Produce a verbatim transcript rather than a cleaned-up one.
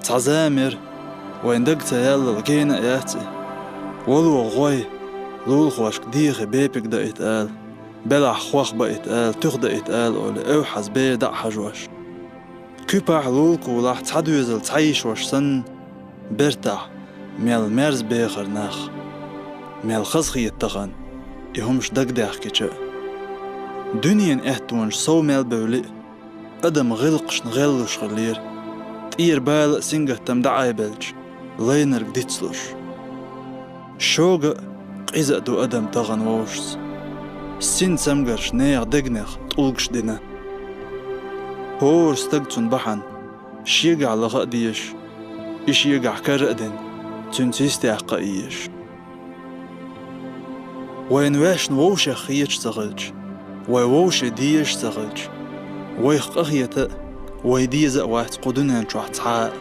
Цхьа зама яра, вайн даг ца яьллал гена а яц и. Вало гӀой, лулахошка дехий бепиг даийта ала, белахь хох баийта ала, туьха даийта ала олий, эвхьаза бер дӀа а хьажош. Куьпахь, лулакулахь цхьа доьзал цхьа йишош санна, бертахь мел мерза бехар нах, мел хазахета тахана и хӀумаш дагадехкича а. Дуьненан аьттонаш сов мел бевли а, адам гӀиллакхашна гӀеллуш хиллера, тӀера бала а сингаттам дӀаайбелча, лайнарг дицлуш. Шога а, къиза а ду адам тахана вовшашца. Син цамгарш нехан дегнех тӀулгаш дина. ХӀора стаг цунна бахьана шегахь лаха а дезаш, и шегахь карра а дина, цуьнца йистеяккха а езаш. Вайна ваьшна вовшех хеташ ца хилча, вай вовше дезаш ца хилча, вайх къахета а, вай деза а вац кху дуьнен чохь цхьа а.